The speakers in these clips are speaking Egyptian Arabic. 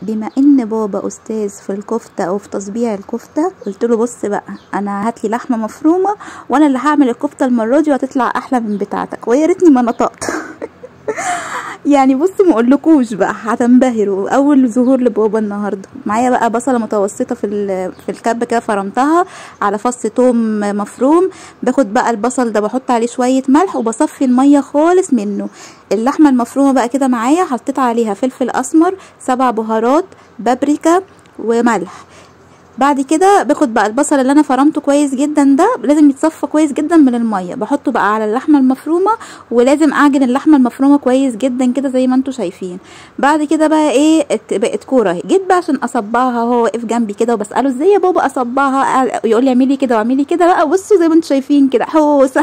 بما ان بابا استاذ في الكفتة او في تصبيع الكفتة، قلت له بص بقى، انا هاتلي لحمه مفرومه وانا اللي هعمل الكفتة المرة دي وهتطلع احلى من بتاعتك، ويا ريتني ما نطقت. يعني بصوا ما اقولكوش بقى، هتنبهروا. اول ظهور لبابا النهارده. معايا بقى بصله متوسطه في الكب كده، فرمتها على فص توم مفروم. باخد بقى البصل ده بحط عليه شوية ملح وبصفي المية خالص منه. اللحمة المفرومه بقى كده معايا، حطيت عليها فلفل اسمر، 7 بهارات، بابريكا وملح. بعد كده باخد بقى البصل اللي انا فرمته كويس جدا ده، لازم يتصفى كويس جدا من المية، بحطه بقى على اللحمة المفرومه، ولازم اعجن اللحمة المفرومه كويس جدا كده زي ما انتم شايفين. بعد كده بقى ايه، بقت كورة. جيت بقى عشان اصبعها، هو واقف جنبي كده وبساله ازاي يا بابا اصبعها، يقول لي اعملي كده واعملي كده. بقى بصوا زي ما انتم شايفين كده حوسه.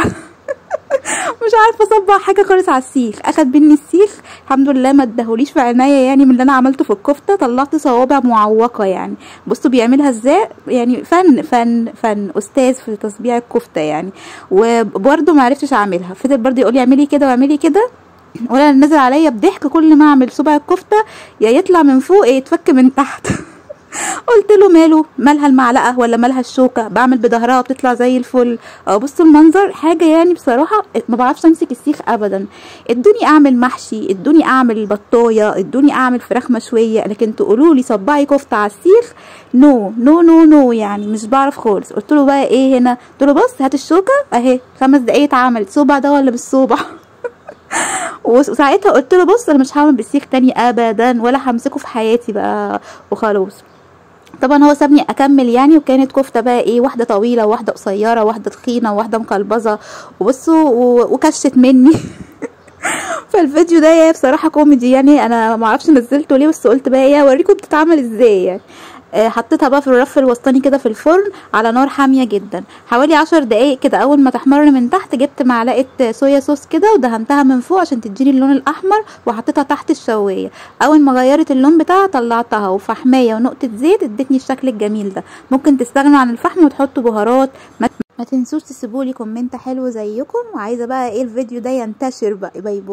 مش عارفه اصبع حاجة خالص على السيخ. اخد مني السيخ الحمد لله، ما اداهوليش في عينيا يعني من اللي انا عملته في الكفتة، طلعت صوابع معوقه يعني. بصوا بيعملها ازاي، يعني فن فن فن، استاذ في تصبيع الكفتة يعني. وبرده ما عرفتش اعملها، فضل برده يقول لي اعملي كده واعملي كده، ولا نزل عليا بضحك كل ما اعمل صبع الكفتة يا يطلع من فوق يا يتفك من تحت. قلت له ماله، مالها المعلقة ولا مالها الشوكة، بعمل بظهرها بتطلع زي الفل. بصوا المنظر حاجة يعني، بصراحة ما بعرفش امسك السيخ ابدا. ادوني اعمل محشي، ادوني اعمل بطايه، ادوني اعمل فراخ مشوية، لكن تقولوا لي صبعي كفته على السيخ، no no no no، يعني مش بعرف خالص. قلت له بقى ايه هنا، قلت له بص هات الشوكة اهي، 5 دقايق اتعملت، صبع ده ولا بالصوبع. وساعتها قلت له بص انا مش هعمل بالسيخ تاني ابدا، ولا همسكه في حياتي بقى وخلاص. طبعا هو سابني اكمل يعني. وكانت كفته بقى ايه، واحدة طويلة وواحدة قصيرة، واحدة تخينة وواحدة مقلبظه، وبصوا وكشت مني. فالفيديو ده يا بصراحة كوميدي يعني، انا ما اعرفش نزلته ليه، بس قلت بقى ايه اوريكم بتتعمل ازاي يعني. حطيتها بقى في الرف الوسطاني كده في الفرن على نار حامية جدا حوالي 10 دقايق كده. اول ما تحمر من تحت جبت معلقه صويا صوص كده ودهنتها من فوق عشان تديني اللون الاحمر، وحطيتها تحت الشوايه. اول ما غيرت اللون بتاعها طلعتها، وفحمايه ونقطة زيت ادتني الشكل الجميل ده. ممكن تستغنوا عن الفحم وتحطوا بهارات. ما تنسوش تسيبولي comment حلو زيكم، وعايزه بقى ايه الفيديو ده ينتشر بقى. bye bye.